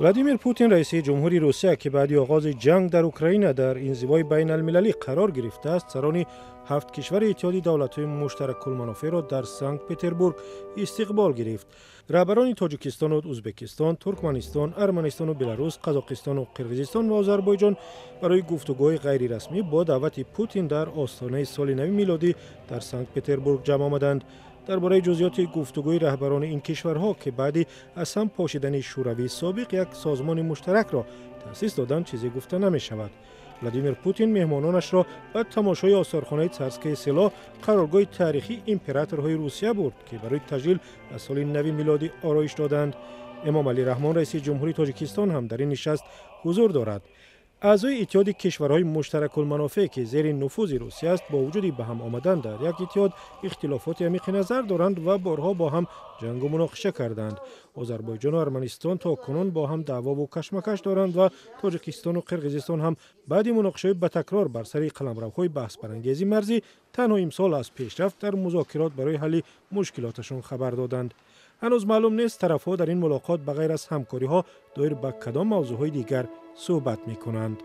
Владимир Путин, раиси ҷумҳури Русия, ки баъди оғози ҷанг дар Украина дар инзивои байналмилалӣ қарор гирифтааст, сарони ҳафт кишвари Иттиҳоди давлатҳои муштаракулманофеъро дар Санкт Петербург истиқбол гирифт. Раҳбарони Тоҷикистону Ӯзбекистон, Туркманистон, Арманистону Беларус, Қазоқистону Қирғизистон ва Озарбойҷон барои гуфтугӯҳои ғайрирасмӣ бо даъвати Путин дар остонаи соли нави милодӣ дар Санкт Петербург ҷамъ омаданд. Дар бораи ҷузъиёти гуфтугӯи раҳбарони ин кишварҳо, ки баъди аз ҳам пошидани Шӯравии собиқ як созмони муштаракро таъсис доданд, чизе гуфта намешавад. Владимир Путин меҳмононашро ба тамошои осорхонаи Царское Село, қароргоҳи таърихии императорҳои Русия бурд, ки барои таҷлил аз соли нави милодӣ ороиш доданд. Эмомалӣ Раҳмон, раиси ҷумҳури Тоҷикистон, ҳам дар ин нишаст ҳузур дорад. Аъзои Иттиҳоди кишварҳои муштаракулманофеъ, ки зери нуфузи Русия аст, бо вуҷуди ба ҳам омадан дар як иттиҳод, ихтилофоти амиқи назар доранд ва борҳо бо ҳам ҷангу муноқиша карданд. Озарбойҷону Арманистон то кунун бо ҳам даъвову кашмакаш доранд ва Тоҷикистону Қирғизистон ҳам баъди муноқишаҳои ба такрор бар сари қаламравҳои баҳсбарангези марзӣ танҳо имсол аз пешрафт дар музокирот барои ҳалли мушкилоташон хабар доданд. Ҳанӯз маълум нест, тарафҳо дар ин мулоқот ба ғайр аз ҳамкориҳо доир ба кадом мавзӯъҳои дигар суҳбат мекунанд.